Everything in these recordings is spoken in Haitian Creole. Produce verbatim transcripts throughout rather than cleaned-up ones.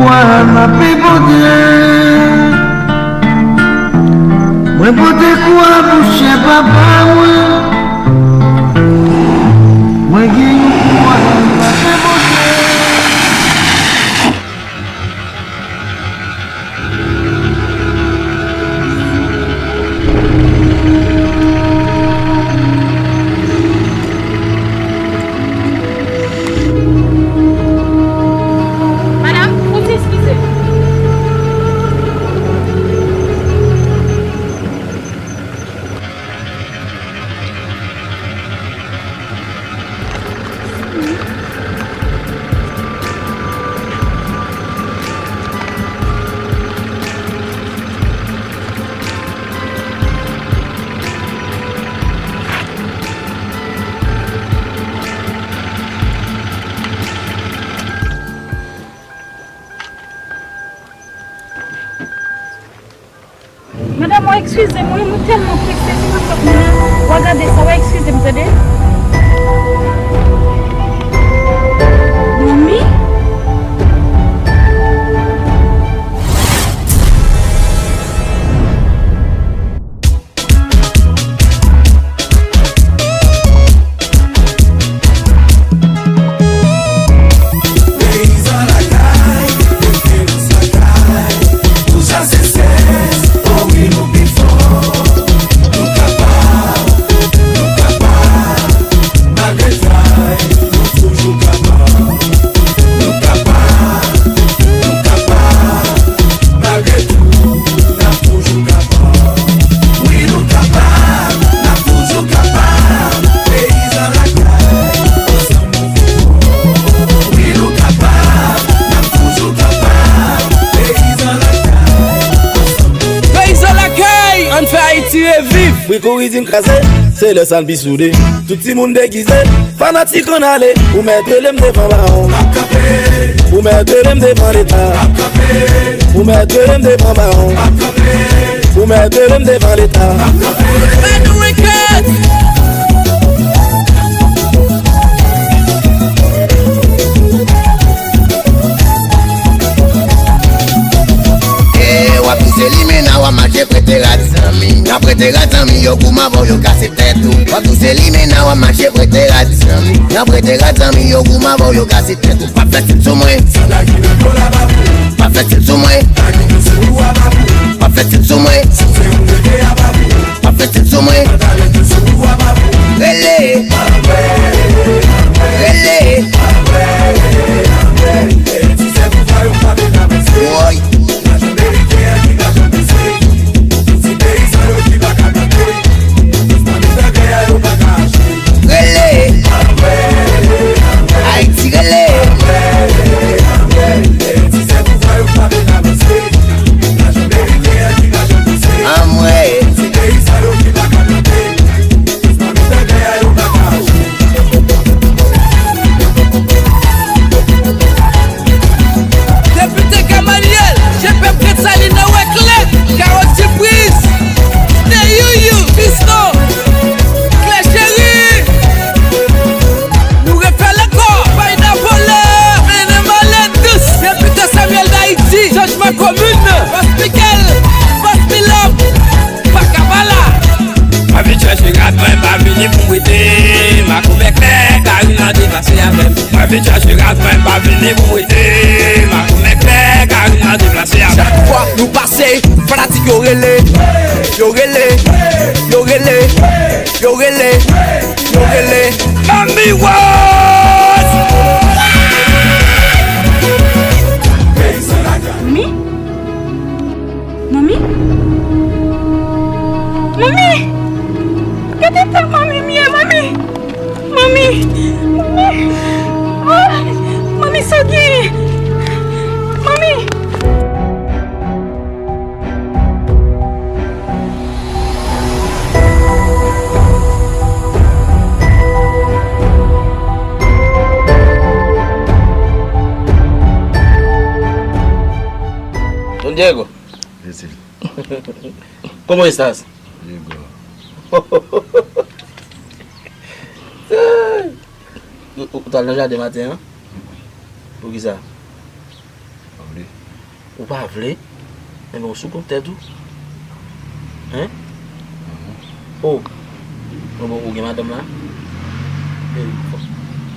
Kwa m ap pote. Mwen pote kwa pou chè papa mwen. Mwen gen yon kwa m ap pote. Madanm, fò w ti eskize m. Madanm, w a eskize m, wi, mwen tèlman prese, se pa fòt mwen, non. W a gade sa, w a eskize m, tande. Manmi? Peyizan lakay, referans lakay, pou chase estrès, o wi nou pi fò. Nou kapab, nou kapab, malgre tray, nou toujou kapab. Nou kapab, nou kapab, malgre tou, n ap toujou kapab. Wi, nou kapab, n ap toujou kapab. Peyizan lakay, ansanm nou pi fò. Wi, nou kapab, n ap toujou kapab. Peyizan lakay, ansanm nou pi fò. Peyizan lakay, ann fè Ayiti reviv. Brico Cuisine kraze, se lè sa n pi soude. Tout timoun degize, fanatik ann ale. Ou mèt rele m devan bawon. Ou mèt rele m devan Leta. Ou mèt rele m devan bawon. Ou mèt rele m devan Leta. Fè nou enkyèt. E w ap touse limena, w ap mache prete rad zanmi. Nan prete rad zanmi, yo goumen avè w, yo kase tèt ou. W ap touse limena, w ap mache prete rad zanmi. Nan prete rad zanmi, yo goumen avè w, yo kase tèt ou. Pa fè stil sou mwen. Sandal ki nan do la pa pou. Pa fè stil sou mwen. Tag ki sou ou a pa pou. Pa fè stil sou mwen. Si w se yon rete a pa pou. Pa fè stil sou mwen. Pantalon ki sou ou a pa pou. Rele. Rele. Woy. Rele. Ayiti rele. Anmwey. Depite Gamaliel, Jepèp Gretsalina Wèklè, Carole Sipriz, Stay Youyou, Fiston, Klè Cheri. Nou refè l ankò, Fayda Volè, mennen malèt dous, Depite Samuel Dayiti, chanjman komin, Bòs Mikel, Bòs Milòm, Pakabala. Pa vin chache rad mwen, pa vini pou m rete, makomè klè, Karina deplase avè m. Mwen vin chache rad mwen, pa vini pou rete. Makomè klè, Karina deplase avè m. Chak fwa nou pase, fanatik yo rele. Yo rele. Yo rele. Yo rele. Yo rele. Manmi Rose! Manmi? Manmi? Manmi! Gade tan manmi m ye, manmi! Manmi! Manmi! Oh! Manmi, sa w genyen? Manmi! Don Diego. Cecil. ¿Cómo estás? Diego. Ou, ou t al nan jaden maten an? Poukisa? Ou pa vle? Enben, ou sou kont tèt ou. Hein? Oh! Bon, bon, ou gen madanm la?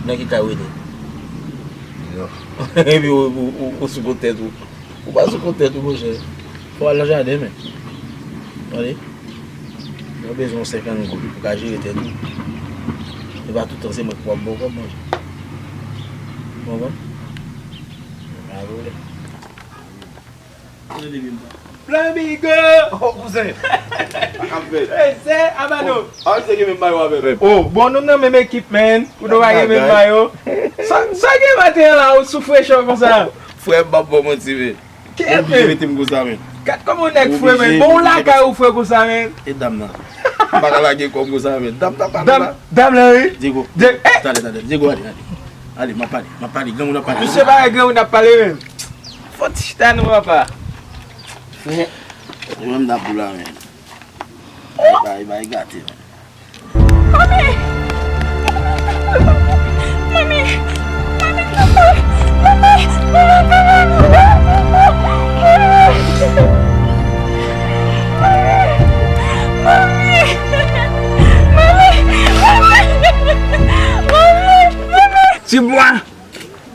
Nan ki kay ou rete? Epi ou, ou, ou, ou sou kont tèt ou. Ou pa sou kont tèt ou, monchè. Fò w al nan jaden, men. Tande? Mwen bezwen yon senkant goud pou ka jere tèt ou. E pa tout tan se mwen k pou ap ba w kòb manje. Ou konprann? Pa vle. Plan Bigo! Oh, kouzen! Sa k ap fèt? Hey, se Amado! Ah, se ki menm bagay w ap fè. Oh, bon, nou nan menm ekip, man. Ou nou pa gen menm mayo. Sa, sa gen maten an la, ou sou frechè konsa? Frè m, m ap ba w manti, men. Ou oblije rete m konsa, men. Gad kòman yon nèg fre, men. Bon, ou lakay ou fre konsa, men. E dam nan. M pa ka lage kò m konsa, men. Dam nan pa la. Dam nan, wi. Diego. Talè, talè. Diego, ale, ale. Ale, m ap pale, m ap pale. Granmoun ap pale. Misye pa gen granmoun ap pale, men. Fò ti chita non, papa. Frè, mwen menm dam pou la, men. Bay, bay, bay gate, men. Manmi! Manmi! Manmi, tanpri! Manmi! Manmi, tanpri! Manmi! Manmi! Tibwa!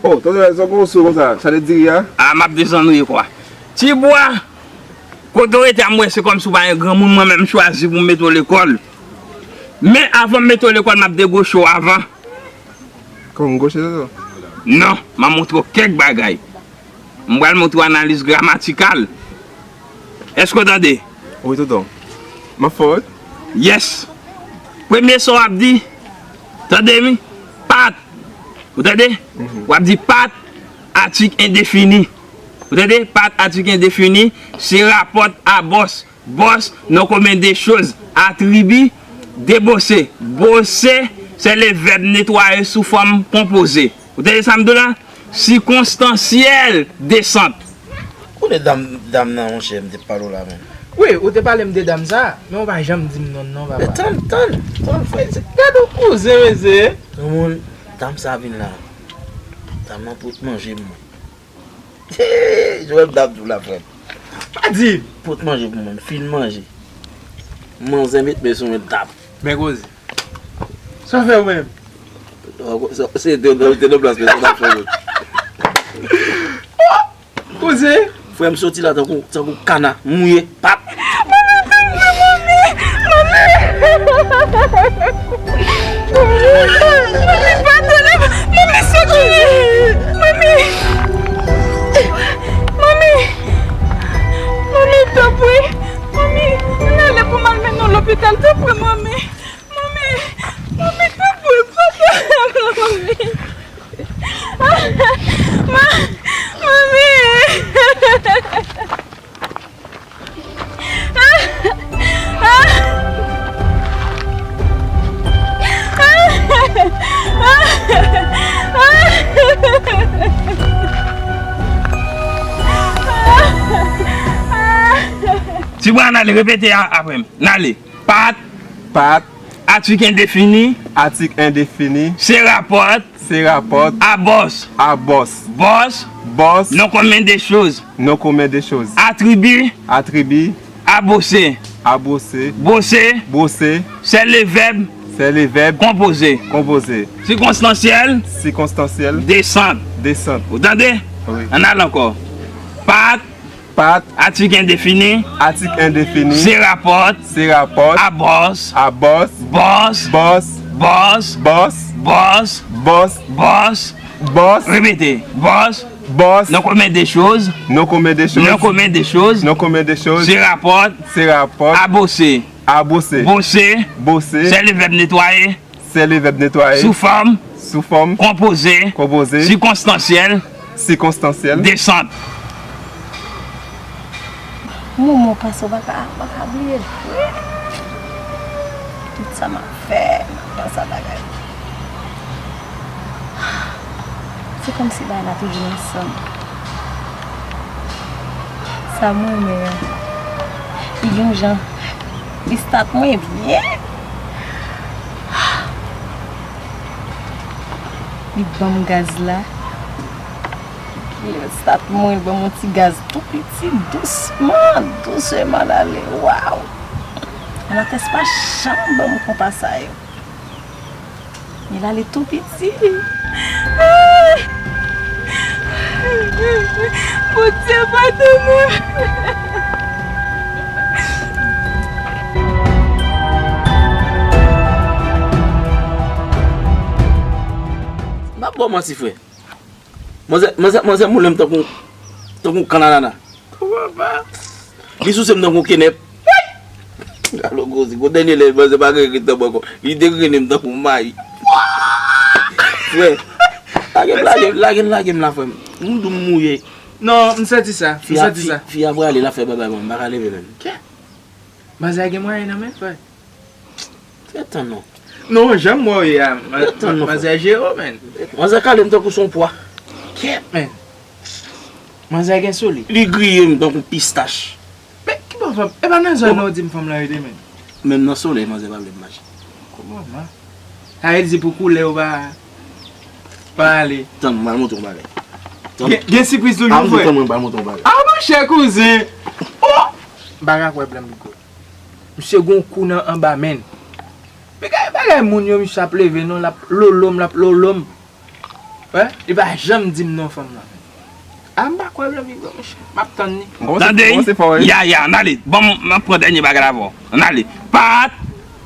Oh, tonton, sa w sou konsa? Sa te diri a? A, m ap desann ou ye kwa. Tibwa! Kote w rete a, m wè se kòmsi w pa yon granmoun, mwen menm m chwazi pou m mete w lekòl. Men avan m mete w lekòl, m ap degwoche w avan. Kòman m gwoche, tonton? Non, m ap montre w kèk bagay. M pral montre w analiz gramatikal. Èske w tande? Wi, tonton. M ap fè w, wi. Yes. Premye sa w ap di, tande, wi, pat. Ou tande? Mhm. W ap di pat, atik endefini. Ou tande? Pat, atik endefini, se rapòt a bòs. Bòs, non komen de choz. Atribi, debose. Bose, se le vèb netwaye sou fòm konpoze. Ou tande sa m di w la? Sikonstansyèl, desant. Konnen dam, dam nan, monchè, m te pale w la, men. Wi, ou te pale m de dam sa, men ou pa janm di m non, non, papa. Men tann, tann, tann, frè. Gade yon kouzen, mesye. Granmoun, dam sa vin la. Dam nan pot manje pou mwen. Jwèl dam tou la, frè. Pa di! Pot manje pou mwen, m fin manje. Manzè met men sou mwen, l tap. Men koze. Sa w fè ou menm? Se te nan, te nan plas men, sa w t ap fè menm. Koze! Frè m soti la tankou, tankou kana mouye. Pap! Manmi, tanpri, manmi! Manmi! Manmi, padone m! Manmi, sekouri! Manmi! Manmi! Manmi, tanpri! Manmi, ann ale pou m al mennen w lopital, tanpri, manmi! Manmi! Manmi, tanpri, padone m, manmi! Ma-, manmi! Tibwa, n ale, repete a, apre m. N ale. Pat. Pat. Atik endefini. Atik endefini. Se rapòt. Se rapòt. A bòs. A bòs. Bòs. Bòs. Non komen de choz. Non komen de choz. Atribi. Atribi. A bose. A bose. Bose. Bose. Se le vèb. Se le vèb. Konpoze. Konpoze. Sikonstansyèl. Sikonstansyèl. Desant. Desant. Ou tande? Wi. Ann al ankò. Pat. Pat. Atik endefini. Atik endefini. Se rapòt. Se rapòt. A bòs. A bòs. Bòs. Bòs. Bòs. Bòs. Bòs. Bòs. Bòs. Bòs. Repete. Bòs. Bòs. Non komen de choz. Non komen de choz. Non komen de choz. Non komen de choz. Se rapòt. Se rapòt. A bose. A bose. Bose. Bose. Se le vèb netwaye. Se le vèb netwaye. Sou fòm. Sou fòm. Konpoze. Konpoze. Sikonstansyèl. Sikonstansyèl. Desant. Moman w pase, w pa ka, pa ka bliye l. Tout sa m ap fè, m ap panse a bagay. Se kòmsi bagay la toujou ansanm. Sa mwen renmen an, li gen yon jan, li stat mwen byen. Li ban m gaz la. Lè l stat mwen, l ban m yon ti gaz tou piti, dousman, dousman l ale. Waw! Alatès pa janm ban m konpa sa yo. Men l ale tou piti. Ah! Bondye padone m. M ap ba w manti, frè. Manzè, manzè, manzè moule m tankou, tankou kannanana. Kòman pa? Li souse m tankou kenèp. Alo koze, gon dènye lè, manzè pa gen rit nan bò kò. Li degrennen m tankou mayi. Frè, lage m, lage m, lage m, lage m la, frè m. M dou m mouye. Non, m santi sa, m Fi a, santi fi, sa. Fi a prale, l ap fè babay mwen, m pa ka leve menm. Kè? Manzè gen mwayen nan men, frè. Trètan non. Non, jan m wè w ye a, ma-, Trètan non, frè. Manzè jere w, menn. Manzè kale m tankou se yon pwa. Kèt, menn. Manzè gen sou li. Li griye m tankou pistach. Men, ki bò fanm? E pa nan zòn nan w di m fanm lan rete, menn. Menm nan solèy, manzè pa vle m mache. Kòman, man? Sa vle di pou koulè w pa, pa ale. Tann, m pral montre w yon bagay. Tann. Gen, gen sipriz toujou, frè. Tann, mwen pral montre w yon bagay. Ah, monchè, kouzen. Oh! M pa ka kwè blan m. Misye gon kou nan anba men l. Men gade bagay moun yo, misye ap leve non, l ap lolo m, l ap lolo m. Wè, li pa janm di m non fanm nan. A, m pa kwè blan m, monchè. M ap tann li. Tande, Yaya, ann ale. Bon, m ap pran dènye bagay la avè w. Ann ale. Pat.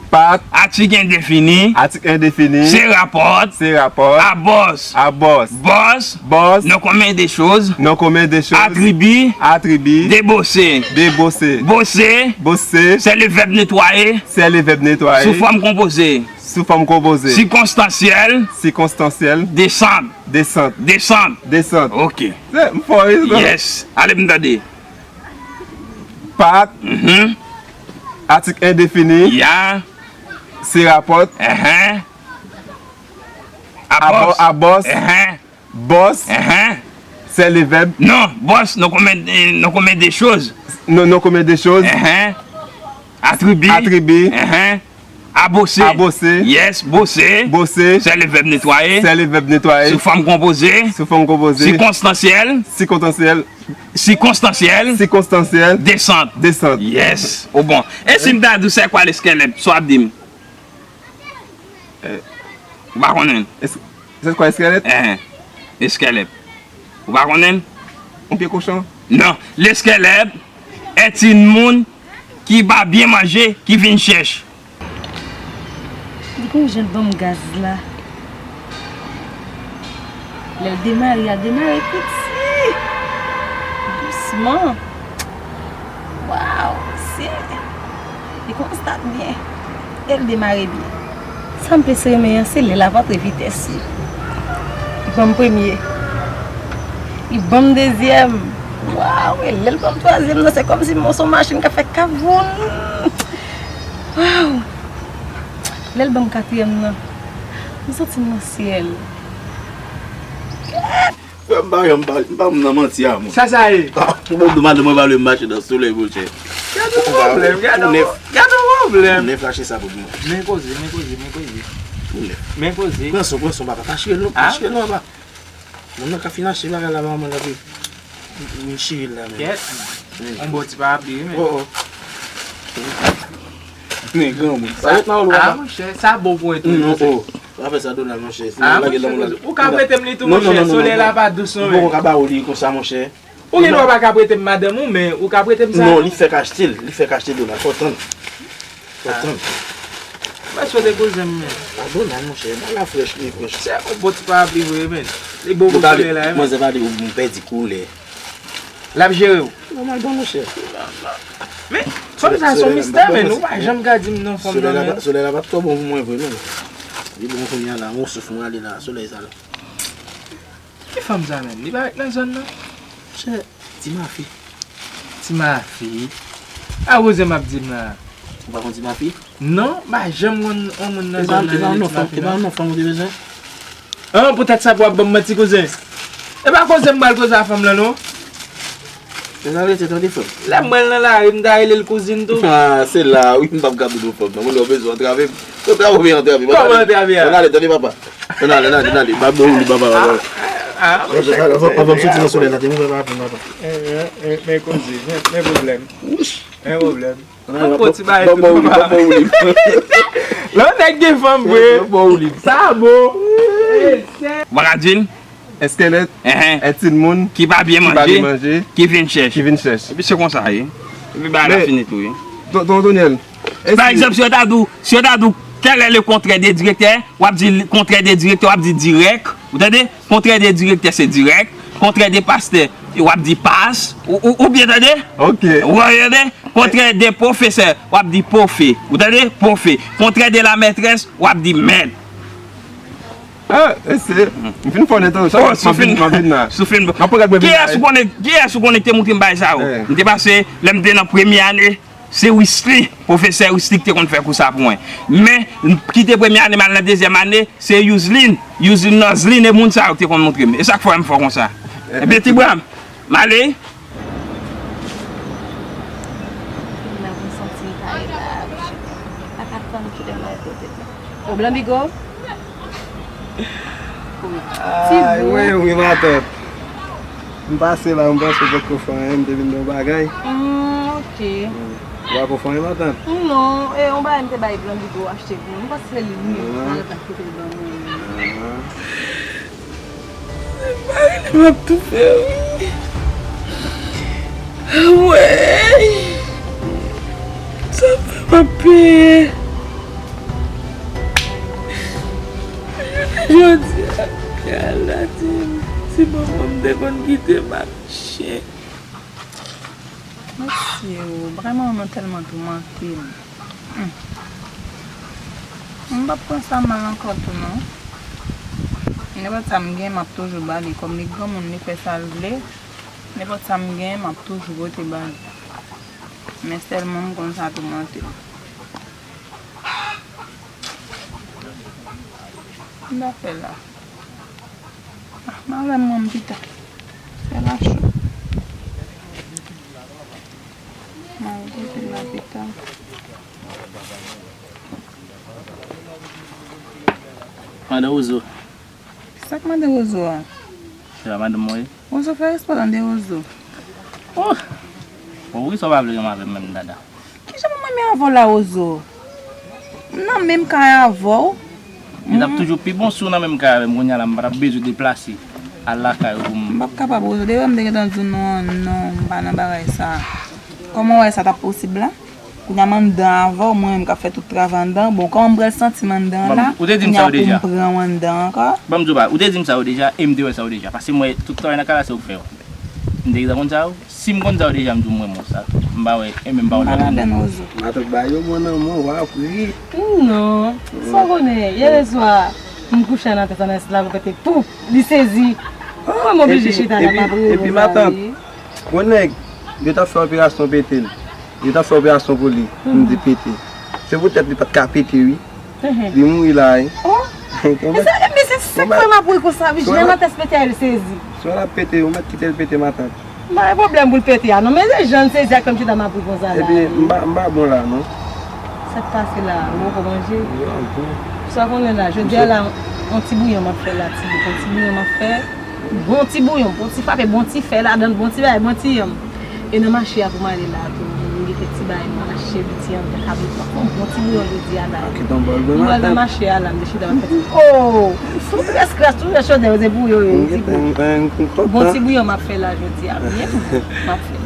Pat. Atik endefini. Atik endefini. Se rapòt. Se rapòt. A bòs. A bòs. Bòs. Bòs. Non komen de choz. Non komen de choz. Atribi. Atribi. De bose. De bose. Bose. Bose. Se le vèb netwaye. Se le vèb netwaye. Sou fòm konpoze. Sou fòm konpoze. Sikonstansyèl. Sikonstansyèl. Desant. Desant. Desant. Desant. Ok. Se, m fò wi, non? Yes. Ale m tande. Pat. Mhm. Atik endefini. Ya. Se rapòt. Enhen. A bòs. A bòs. Enhen. Bòs. Enhen. Se le vèb. Non, bòs, non komen, eh, non komen de choz. Non, non komen de choz. Enhen. Atribi. Atribi. Enhen. A bose. A bose. Yes, bose. Bose. Se le vèb netwaye. Se le vèb netwaye. Sou fòm konpoze. Sou fòm konpoze. Sikonstansyèl. Sikonstansyèl. Sikonstansyèl. Sikonstansyèl. Desant. Desant. Yes. O bon. E si m ta di w se kwa leskèlèp, sa w ap di m? Eh. Ou pa konnen l? Es-, se kwa eskèlèt? Enhen. Eskèlèp. Ou pa konnen l? Yon pye kochon? Non. Leskèlèp est une moun ki pa byen manje, ki vin chèch. Li gon jan l ban m gaz la. Lè l demare, a demare piti. Dousman. Waw, si. Li konn stat byen. E l demare byen. Sa m plis renmen an, se lè l ap antre vitès li. Li ban m premye. Li ban m dezyèm. Waw, e lè l ban m twazyèm nan, se kòmsi m se yon machin k ap fè kavoun. Waw. Lè l ban m katriyèm nan, m santi m nan syèl. Frè m, pa janm pale, m pa nan manti a, mwen. Sa sa ye? Ah, ou bon, madanm mwen pa vle m mache nan solèy, monchè. Gade yon pwoblèm, gade yon, gade yon pwoblèm. Tou nèf, achte sa pou mwen. Men koze, men koze, men koze. Tou nèf. Men koze. Pran son, pran son, papa. Pa chire l non, pa chire l non, papa. Moun nan ka fin achte bagay la, manman l ap vin chire l la, men. Kèt. Yon bon ti parapli, wi, men. Oh, oh. Men granmoun. Sa, sa, monchè, sa bon pou entwodui. Non, oh. Pa fè sa, Donald, monchè. Sinon, ah, lage monchè, lanmou la. Ou ka prete m li tou, monchè. Solèy la pa dous non, men. Ou poko ka ba ou li konsa, monchè. Ou gen dwa pa ka prete m madanm ou, men ou ka prete m sa. Non, li fèk achte l. Li fèk achte l, Donald. Fò tann. Fò tann. Mwen swete kouzen m, men. A, Donald, monchè. Bagay la frèch, li frèch. Se yon bon ti parapli vre, men. Li bon pou solèy la, men. Manzè pa di ou m pèdi koulè. L ap jere w. Nòmal, bon, monchè. Men, fanm sa se yon mistè, men. Ou pa janm ka di m non fanm nan, men. Solèy la pa twò bon pou mwen vre, non. Li bon kounye a la, yon souf mwen ale la, solèy sa la. Ki fanm sa menm? Li pa ret nan zòn nan? Monchè, Ti Mafi. Ti Mafi? A koze m ap di m la. Ou pa konn Ti Mafi? Non, m pa janm konn yon moun nan zòn nan rele Ti Mafi, non. E pa yon non fanm ou te bezwen? An, poutèt sa pou w ap ban m manti, kouzen? E pa koze m pral koze a fanm lan, non. Donald, rete tande, frè m. Lè m wè l nan lari, m ta rele l kouzin tou. Ah, se la, wi, m p ap ka di w fanm nan. Moun yo bezwen antrave m. Antrave w, antrave m. Kòman antrave a? Ann ale, tande, papa. Ann ale, ann ale, ann ale. Pa bon, li, papa, papa. Ah, mwen chak. Anvan m soti nan solèy la, te m ouvè pa pou m papa. Men koze, men pwoblèm. Men pwoblèm. Ann pran ti bagay tou, papa. Lè yon nèg gen fanm vre. Sa bon. Ou pa ka di l? Èske lè, èske yon moun ki pa byen manje, ki vin chèch. Ki vin chèch. Epi se konsa ye. Epi bagay la fini tou ye. Ton Tonyèl. Pa egzanp, si yo ta di w, si yo ta di w, quel est le contraire de directeur, w ap di contraire de directeur, w ap di dirèk. Ou tande? Contraire de directeur se dirèk. Contraire de pasteur, w ap di pas. Ou, ou, ou byen tande? Ok. Ou tande? Contraire de professeur, w ap di pwofe. Ou tande? Pwofe. Contraire de la maîtresse, w ap di mèt. Ah, ese. M fin fò nèt, oh, sa, oh, m ap vin, m ap vin la. Sou film. M ap gad mwen vin la. Kiyès ou konnen, kiyès ou konnen ki te montre m bagay sa yo? Eh. M te pase, lè m te nan premye ane, se Wisly, pwofesè Wisly ki te konn fè kou sa pou mwen. Men, m kite premye ane, m al nan dezyèm ane, se Yuzlin, Yuzlin Nozlin, e moun sa yo ki te konn montre m. E sa k fè m fò konsa. Ebyen, ti bra m, m ale. Mwen santi m pa ye la, pa ka tann kite m al kote. O, Blan Bigo? Ay, wi, wi, matant. M pase la, m panse w potko fè anyen, m te vin nan yon bagay. Hmm, ok. Ou pa ko fè anyen, matant? Non, e, yon bagay m te bay Blan Bigo achte pou mwen. M panse se li menm, ah, malgre kote l ban mwen. Ah. Se pa rele m ap toufe, wi. Wey! Sa fè m ap peye. Jodi a, ala ti, ti manman m te konn kite m ak chen. Mesye, o, bagay manman mwen tèlman toumante m. Hmm. M p ap pran sa mal ankò tou non. Nenpòt sa m gen, m ap toujou ba li. Kòm li granmoun, li fè sa l vle. Nenpòt sa m gen, m ap toujou pote ba li. Men sèlman m konn sa toumante m. M ta fè la. Ah, m a wè manman m pita. Fè la cho. M a wè kote l la pita. Mande Wozo. Sa k mande Wozo a? Se pa madanm mwen ye? Wozo fè respè tande Wozo. Oh! Bon, poukisa w pa vle renmen avè m menm, Dada? Kijan pou m renmen avè w la, Wozo? M nan menm kay avè w. Li t ap toujou pi bon si w nan menm kay avè m. Kounye a la, m pa t ap bezwen deplase al lakay ou pou m. M p ap kapab, Wozo. Depi m te gentan di w non, non, m pa nan bagay sa. Kòman w wè sa t ap posib la? Kounye a m anndan avè w, mwen menm k ap fè tout travay anndan. Bon, kòman m pral santi m anndan an la? Ou te di m sa yo deja. Kounye a pou m pran w anndan ankò? Ban m di w bagay, ou te di m sa yo deja, e m te wè sa yo deja. Paske m wè tout travay nan kay la, se ou k fè yo. M te gentan konn sa yo. Si m konn sa yo deja, m di w m renmen w sa. M pa wè, e menm m pa wè lòt moun. M pa ladann, Wozo. Matant ba yo bon nan men w, w ap ri. Non. Sa w konnen, yè swa, m kouche nan tèt Anès la, pou pete, poup, li sezi. Mwen, m oblije chita la, m ap ri. Epi, epi, matant, gon nèg, yo t ap fè operasyon pete l. Yo t ap fè operasyon pou li. M di pete. Se poutèt li pa t ka pete, wi. Li mouri la, wi. Oh! Men se, men se sa k fè m ap ri konsa, wi. Jan Anès pete a, li sezi. Si w ap pete, ou mèt kite l pete, matant. M pa gen pwoblèm pou l pete a, non. Men se jan l sezi a k fè m chita m ap ri konsa la. Epi, m pa, m pa bon la, non. Sa k pase la? Ou poko manje? Wi, m bon. Sa w konnen la, jodi a la, yon ti bouyon m ap fè la, ti bouyon, ti bouyon m ap fè. Bon ti bouyon, bon ti frape, bon ti fè ladan l, bon ti bagay, bon ti yanm. E nan mache a pou m ale la tou, m gen kèk ti bagay m achte, ti yanm, kèk kabrit, m ap fè yon bon ti bouyon jodi a la. M pral nan mache a la, m te chita m ap fè ti. Oh! Tout rès kras, tout rès chodè yo, se pou yo yo, ti bouyon. Bon ti bouyon m ap fè la jodi a, byen m ap fè la.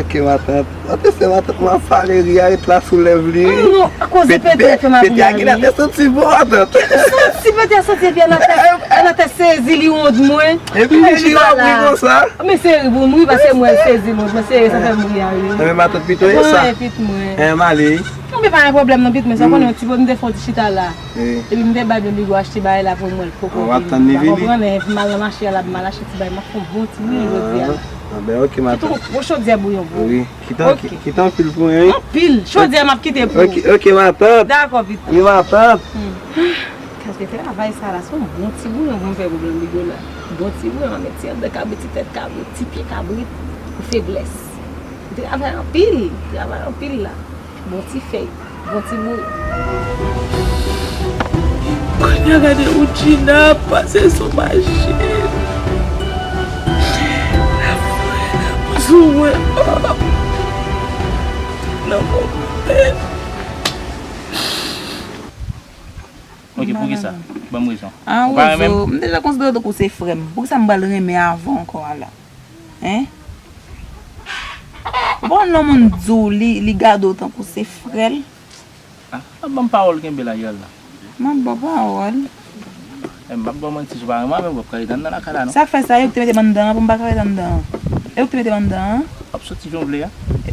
Ok, matant. Sa te fè matant mwen ap pale ri a ret la sou lèv li. Non, akoz de pete ke m ap ri a, wi. Pete a genlè te santi bon, matant. Santi pete a santi epi Anatès, Anatès sezi li wont mwen. Epi li ap ri konsa. Men se ri pou m ri paske mwen sezi mwen, mwen se sa fè m ri a, wi. Enben matant pito e sa. Enben pit mwen. Enben m ale wi. Non, men pa gen pwoblèm non pit mwen, sa konnen yon ti bout m te fè yon ti chita la. Epi m te bay Blan Bigo achte bagay la pou mwen, l poko vini. W ap tann li vini. Ou pa konprann, epi m al nan mache a la, m al achte ti bagay, m ap fè yon bon ti bouyon jodi a. Ah, ben ok, matant. Kite yon gwo chodyè bouyon pou ou. Wi. Kite, ok, kite anpil pou mwen, wi. Anpil. Chodyè m ap kite pou ou. Ok, ok, matant. Dakò, pitit. Wi, matant. Hmm. Kase travay sa la, se yon bon ti bouyon pou m fè pou Blan Bigo la. Bon ti bouyon, m ap met ti anndan kabrit, ti tèt kabrit, ti pye kabrit, pou feblès. M travay anpil, travay anpil la. Bon ti fèy, bon ti bouyon. Kounye a gade Woodjina ap pase sou machin. Tou mwen. Nan mwen. Ok, poukisa? Ban m rezon. Ah, ou pa renmen m? Wozo, m deja konsidere w tankou se frè m. Poukisa m pral renmen avè w ankò a la? Hein? Ou pa konn lè yon moun di w li, li gade w tankou se frè l? Ah, ap ban m pawòl kenbe la, Yòl la. M ap ba w pawòl. Eh, m ap ba w manti, si w pa renmen avè m, w ap ka ret anndan lakay la, non? Sa k fè sa, e ou ki te mete m anndan an, pou m pa ka ret anndan an? E ou ki te mete m anndan an? W ap soti jan w vle a.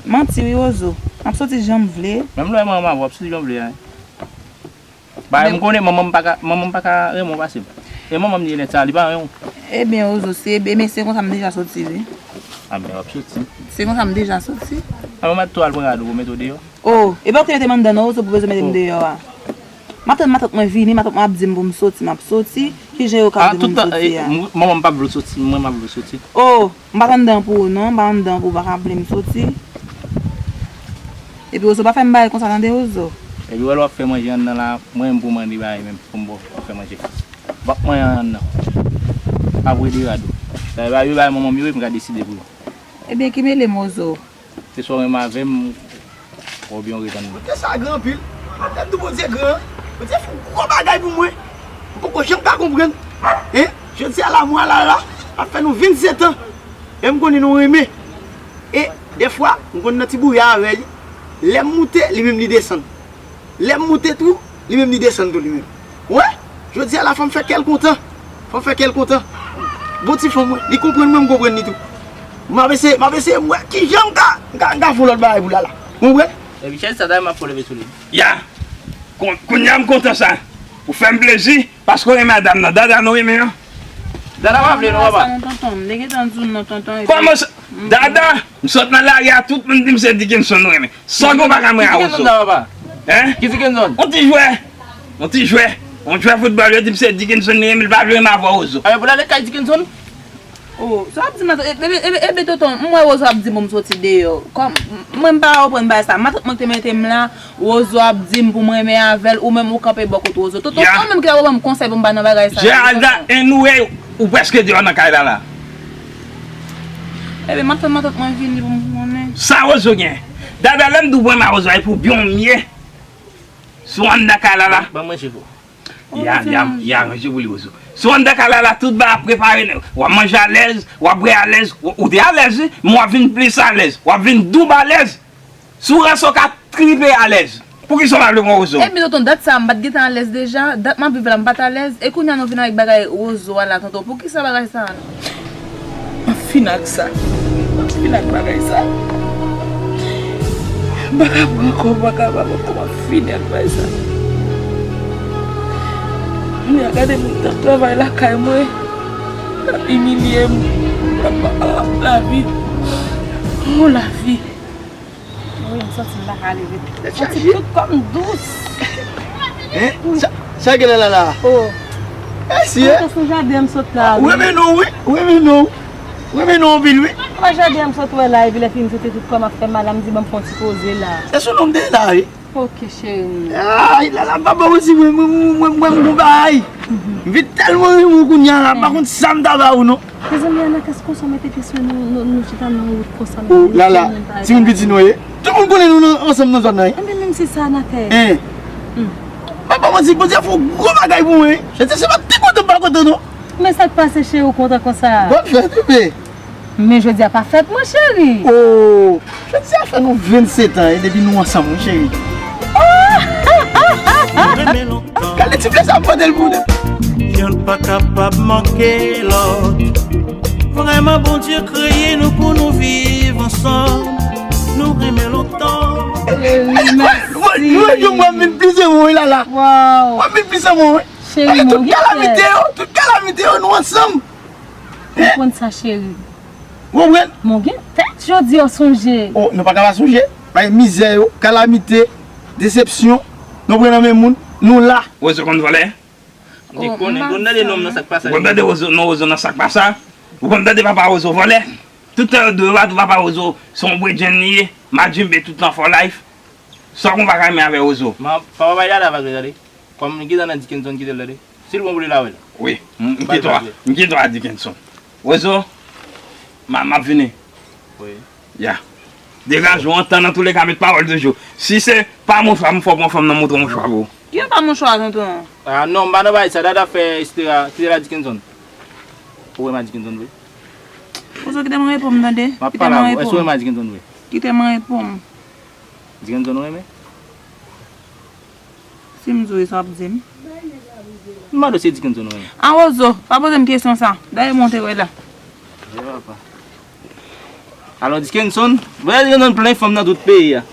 Manti wi, Wozo. M ap soti jan m vle. Menm lè w renmen avè w, w ap soti jan w vle a. Ba, m konnen manman m pa ka, manman m pa ka renmen w pase m. E manman m li nèt sa, li pa renmen w. Ebyen, Wozo, se, ebyen, se konsa m deja soti, wi. A, men w ap soti. Se konsa m deja soti. A, men m ap tou al pran rad ou pou mete w deyò. Oh, e pa ou ki te mete m anndan non, Wozo, pou bezwen mete m deyò a. M ap tann matant mwen vini, matant mwen ap di m pou m soti, m ap soti. Ki jan yo ka di pou m soti a? Manman m pa vle w soti, mwen m ap vle w soti. Oh, m pa t anndan pou ou non, m pa anndan pou ou, pa ka vle m soti. Epi Wozo pa fè m bagay konsa tande Wozo. Epi wè lè w ap fè manje anndan la, mwen menm pou mande bagay menm, pou m ba w fè manje. W ap manyen anndan. Apre de rad ou. Sa e bagay yo bay manman m yo, m ka deside pou yo. Ebyen, ki mele m Wozo? Se swa w renmen avè m, oubyen w ret anndan. Kote sa gran anpil. Mwen tèt di Bondye gran. Bondye fè yon gwo bagay pou mwen. M poko janm ka konprann. Hein? Jodi a la, mwa la la, ap fè nou vennsetan. E m konnen nou renmen. E, dèfwa, m konn nan ti bouya avè li. Lè m moute, li menm li desann. Lè m moute tou, li menm li desann tou li menm. Wè, jodi a la fò m fè kè l kontan. Fò m fè kè l kontan. Bon ti fanm mwen, li konprann mwen, m konprann li tou. M ap eseye, m ap eseye, m wè kijan m ka, m ka, m ka fè yon lòt bagay pou Lala. Ou konprann? Epi chèz sa dayè m ap fè w leve sou li. Ya! Kon-, kounye a m kontan sa. Ou fè m plezi, paske w renmen madanm nan. Dada nou renmen an. Dada pa vle non, papa. Sa non, tonton. M te gentan di w non, tonton, epi kòman sa? Dada, m sot nan lari a, tout moun di m se Dickenson nou renmen. Sa w pa ka renmen a Wozo. Ki Dickenson sa, papa? Hein? Ki Dickenson? Yon ti jwè. Yon ti jwè. Yon jwè foutbòl, yo di m se Dickenson li renmen, li pa vle renmen avè w Wozo. A, men pou l ale kay Dickenson? Oh, sa w ap di m la, ebe, ebe, ebe, tonton, m wè Wozo ap di pou m soti deyò. Kòm, mwen m pa konprann bagay sa. Matant mwen ki te mete m la, Wozo ap di m pou m renmen avè l, ou menm ou kanpe bò kot Wozo. Tonton, se ou menm ki ta dwe ban m konsèy pou m pa nan bagay sa yo. Geralda, anyway, ou prèske deyò nan kay la la. Ebyen, m ap tann matant mwen vini pou m konnen. Sa Wozo gen? Dada, lè m di w pran ma Wozo, e pou byen w m ye. Si w anndan kay la la. Ban mwen cheve w. Ya, ya, ya, ranje pou li Wozo. Si w anndan kay la la, tout bagay ap prepare, w ap manje alèz, w ap bwè alèz, w, ou te alèz, wi, men w ap vin plis alèz, w ap vin doub alèz. Si w ranse w ka triple alèz. Poukisa w pa vle pran Wozo? Ebyen tonton, dat sa a m pa t gentan alèz deja, dat m ap viv la m pa t alèz, e kounye a nou vin avèk bagay Wozo a la tonton, poukisa bagay sa a non? M ap fin ak sa. M ap fin ak bagay sa. M pa ka pran ankò, m pa kapab ankò, m ap fini ak bagay sa. Kounye a gade moun k ap travay lakay mwen, l ap imilye m, m ap, ah, lavi, oh lavi. Wi, m santi m pa ka leve. Tèt chaje. M santi tout kò m dous. Hein? Sa, sa gen la la la? Oh. Mesye. Mwen te sou jaden an m sot la, wi. Ou renmen non, wi. Ou renmen non. Ou renmen non anpil, wi. Mwen jaden an m sot wè la, epi lè fini m soti tout kò m ap fè mal la, m di ban m fè yon ti poze la. Se sou non m te ye la, wi. Ok, cheri. Ay, la la, papa, mwen si mwen, mwen, mwen, mwen, mwen, m gon bagay. M vin tèlman renmen w kounye a la, m pa konn sa m ta ba ou non. Mezanmi, Anatès, konsa w mete pye sou nou, nou, nou chita nan wout konsa. Oh, Lala, timoun piti nou ye. Tout moun konnen nou nan, ansanm nan zòn nan, wi. Enben, menm se sa, Anatès. Hein. Hmm. Papa, mwen di, Bondye fè yon gwo bagay pou mwen, wi. Jodi a se pa ti kontan m pa kontan, non. Men sa k pase, cheri, ou kontan konsa? Bòn fèt, bebe. Men jodi a pa fèt mwen, cheri. Oh, jodi a fè nou vennsetan, e depi nou ansanm, wi, cheri. Gade ti flè sa m pote l pou ou. Yonn pa kapab manke lòt. Vrèman, Bondye kreye nou pou nou viv ansanm. Nou renmen lontan. Cheri, mèsi. Mwen, mwen, mwen vin plis renmen w, wi, Lala. Waw. Mwen vin plis renmen w, wi. Cheri, mwen gen tèt. Tout kalamite yo, tout kalamite yo, nou ansanm. Ou konn sa, cheri. Ou konprann? Mwen gen tèt, jodi a w sonje. Oh, nou pa ka pa sonje. Bay mizè yo, kalamite, desepsyon, nou pran nan men moun, nou la. Wozo konn vòlè? Ou konnen, konn tande nonm nan sa k pase. Ou konn tande Wozo, non, Wozo nan sa k pase. Ou konn tande papa Wozo vòlè? Tout tan yo dwe pa tou papa Wozo, se yon bredjenn li ye, madjinbe tout tan for life. Sa w konn pa ka renmen avè Wozo. Papa bay dada vag li tande. Kòm li gentan nan Dickenson kite l tande. Si l bon pou li l a wè l. Wi, m, m kite w a, m kite w a Dickenson. Wozo, m a, m ap vini. Ya. Degaje w antan nan touleka, met pawòl de jou. Si se pa mouchwa, m fò pran fanm nan moutre mouchwa pou ou. Ki pa mouchwa, tonton? Ah non, m pa nan bagay sa, dada fè Estera, kite la Dickenson. Ou renmen Dickenson vre? Ou sou kite mwen reponn, tande? M ap pale avè w. Èske ou renmen Dickenson vre? Kite mwen reponn. Dickenson ou renmen? Si m di w, sa w ap di m? M mande w si Dickenson ou renmen. An Wozo, pa poze m kesyon sa. Dayè monte wè la. E papa. Alò Dickenson, vwè Dickenson plen fanm nan tout peyi a.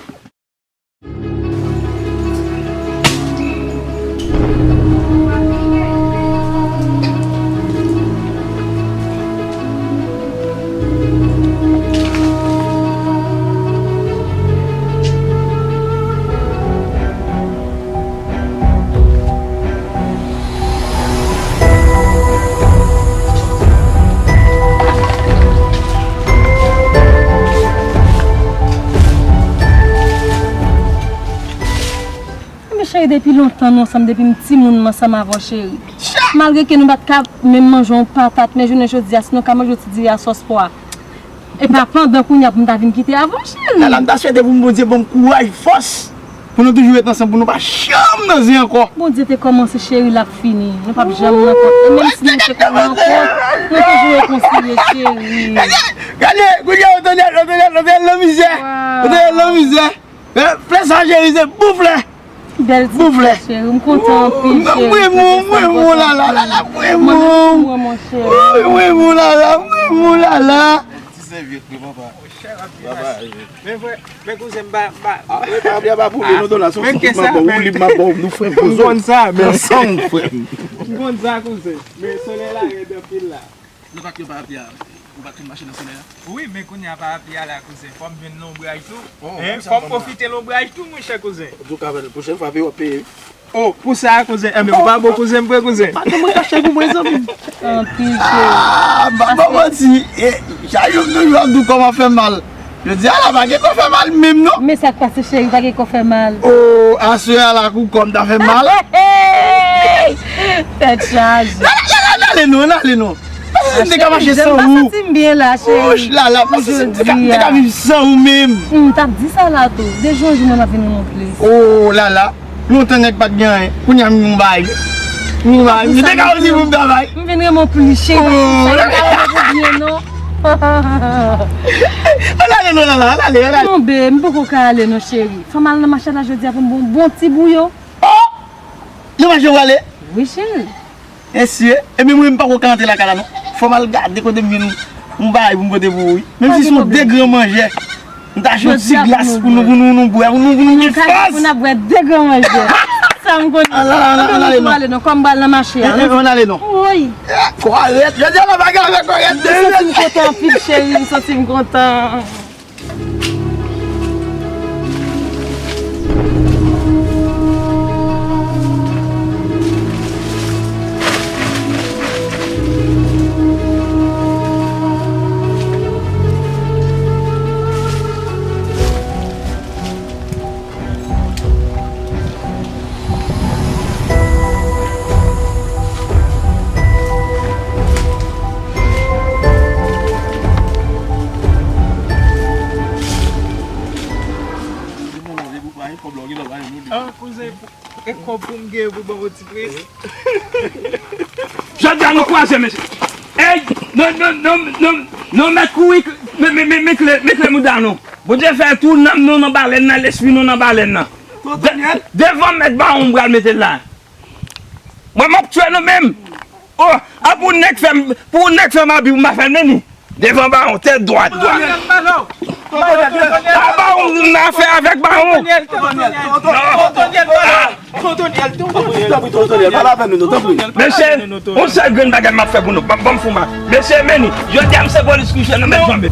Men cheri, depi lontan nou ansanm, depi m timoun m ansanm avè w, cheri. Malgre ke nou pa t ka menm manje yon patat, men jounen jodi a, si nou ka manje yon ti diri a sòs pwa, e pa pandan kounye a pou m ta vin kite avè w, cheri. Lala, m ta swete pou m Bondye ban m kouraj, fòs, pou nou toujou ret ansanm, pou nou pa janm nan zen ankò. Bondye te kòmanse, cheri, l ap fini. Nou p ap janm nan kont. E menm si nou te kòman nan kont, nou toujou rekonsilye, cheri. Gade, gade, kounye a, Otonyèl, Otonyèl, Otonyèl nan mizè. Otonyèl nan mizè. Eh, flè sa, cheri, se bon flè. Bèl ti flè, cheri. M kontan anpil, cheri. M renmen w, m renmen w, Lala, Lala, m renmen w. Mwen, monchè. Wi, m renmen w, Lala, m renmen w, Lala. Ti sèvyèt, wi, papa. Papa, wi. Men frè, men kouzen, m pa, m pa. Ah, wi, pa byen, pa pou li, non, Dola, se yon ti kout manbo, ou li m ap ba w, nou frè, m konn sa, men. Ansanm, frè m. M konn sa, kouzen. Men solèy la rèd anpil la. Nou pa t yon parapli a, ou pa t konn mache nan solèy la? Wi, men kounye a parapli a la, kouzen. Fò m jwenn lonbraj tou. Hein, fò m pwofite lonbraj tou, monchè, kouzen. An tou ka, pwochèn fwa, w ap peye, wi. Oh, pou sa, kouzen. Enben, ou pa bon kouzen m vre, kouzen. Patnè mwen kache pou mwen, zanmi m. Anpil, cheri. Ah, m pa ba w manti. E, chak jou m toujou ap di w kò m ap fè m mal. Jodi a la, pa gen kò fè mal menm, non. Men sa k pase, cheri, pa gen kò fè mal. Oh, aswè a la, kou kò m ta fè m mal. Tèt chaje. Lala, Lala, n ale non, n ale non. Pase si m te ka mache san ou. M pa santi m byen la, cheri. Ouch, Lala, pase si m te ka viv san ou menm. M t ap di sa la tou. De jou an jou, mwen m ap vin renmen w plis. Oh, Lala. Lontan nèg pa t gen anyen. Kounye a m gen yon bagay. M gen yon bagay. M te ka di pou m travay. M vin renmen w plis, cheri. Oh, Lala. Sa pa renmen pou byen, non. Ann ale non, Lala, ann ale, ann ale. Non, babe, m poko ka ale non, cheri. Fò m al nan mache la jodi a pou m bon, bon ti bouyon. Oh! Nan mache w ale? Wi, cheri. Mesye, ebyen mwen m pako ka antre lakay la non. Fò m al gade kote m jwenn yon bagay pou m pote pou ou wi. Menm si se yon de gran manjè. M ta achte yon ti glas pou nou, pou nou, nou bwè, pou nou, pou nou gen fòs. Pou n ap bwè de gran manjè. Sa m konnen. Ann ale non, ann ale non. Kòm m pral nan mache a. Ann ale non. Woy. Kòrèt, jodi a la bagay avèk kòrèt. M santi m kontan anpil cheri, m santi m kontan. Ah, kouzen, e kòb pou m gen pou ban w ti premye. Jodi a nou kwaze, mesye. Ey, nou, nou, nou, nou, nou mèt kouri, men, men, men, men kle, men kle mouda nou. Bondye fè tou nanm nou nan balèn nan, lespri nou nan balèn nan. De-, devan mèt bawon m pral mete l la. Mwen m ap tchwe nou menm. Oh, a pou nèg fè m, pou nèg fè m abi pou m pa fè l men ni. Devan bawon, tèt dwat, dwat. A bawon, m nan afè avèk bawon. Mesye, yon sèl grenn bagay m ap fè pou nou. Ban, ban m fou ma. Mesye, men ni. Jodi a m se polis kouche nan mèt janbe.